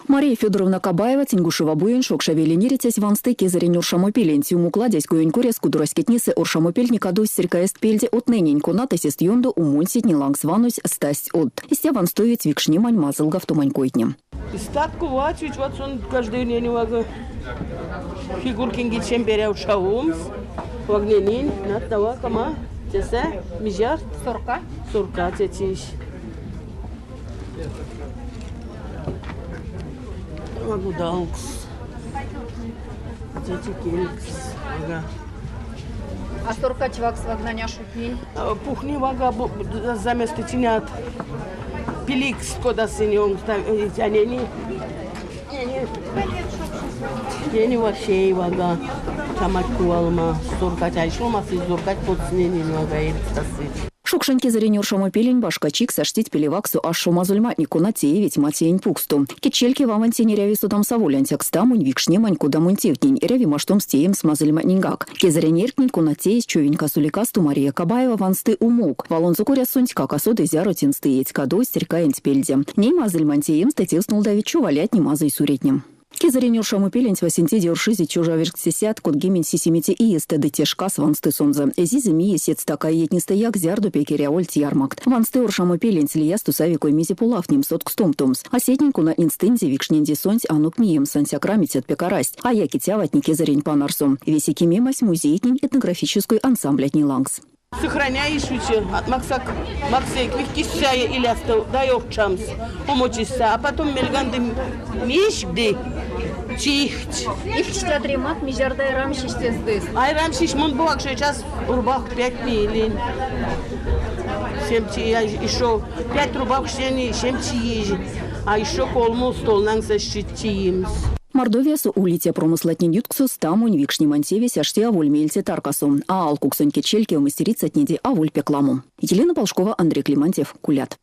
Мария Федоровна Кабаева, Теньгушева буень Шокша велень эрицясь, вансты кезэрень оршамопеленть. Умок ладязь коень коряс кудораськетнесэ оршамопельтне кадовсть сырькаест пельде одтнэнень, конат эсест ёндо умоньсетнень лангс ванозь стасть одт. Истя ванстовить викшнемань мазылгавтомань койтне. Истят кувать ведь вот сон каждый день фигуркин гичемперя ушаумс, вогненин, надтава кама, тесэ, мижарт. Сорка? Сорка тетиш. Вагудалкс. Тетикелькс. Ага. А сорка чвакс вагнаня шутнень? Пухни вага заместо тенят. Пиликс, кода сынь тянени. Ени вообще вага. Чамать кувалма. Соркать айшлома, соркать подсненин вага эрицтасы. Шокшань кезэрень оршамопелень башка чикс аштить пелеваксо ашо мазыльматне, конат теевить матеень пуксто. Кедьчелькев авантень эряви содамс аволь ансяк стамонь, викшнемань, кодамонь тевтнень, эряви маштомс теемс мазыльматненьгак. Кезэрень эрьгтнень, конат теезь човинька суликасто, Мария Кабаева вансты умок. Валонзо коряс сонськак а соды, зяро тенст иеть кадовсть сырькаенть пельде. Ней мазыльмань теемстэ тевс нолдавить човалятне, мазый суретне. Кезэрень оршамопеленть васенцеде оршизе 1937 иестэ ды те шкас вансты сонзэ. Эзизе мие сеть стака иетнестэяк, зярдо пек эрявольть ярмакт. Вансты оршамопеленть, лиясто сави кой-мезе полавтнемс, одкстомтомс. А сетнень, конатнень стынзе, викшнинзе сонсь, анок миемс, ансяк рамицят пек арасть. А якить аватне кезэрень панарсо. Весе кемемась музейтнень, этнографической ансамблятнень лангс. Сохраняешь учи, максак максек вихкисся илясто дай овчамс, омочисся, а потом мельганды мишгды чихть. Ихть ремат мижардай рамшиштездыс. Ай рамшиш мон бувак сейчас рубах 5 милин. Семчи я еще 5 рубах шени семчи а еще колму стол нангса щитчиимс. Мордовиясо улить промыслатнень ютксо стамонь викшнемань тевесь ашти аволь меельце таркасо. А алкуксонь кедьчелькев мастерицатнеде аволь пек ламо. Елена Полшкова, Андрей Климантьев, Кулят.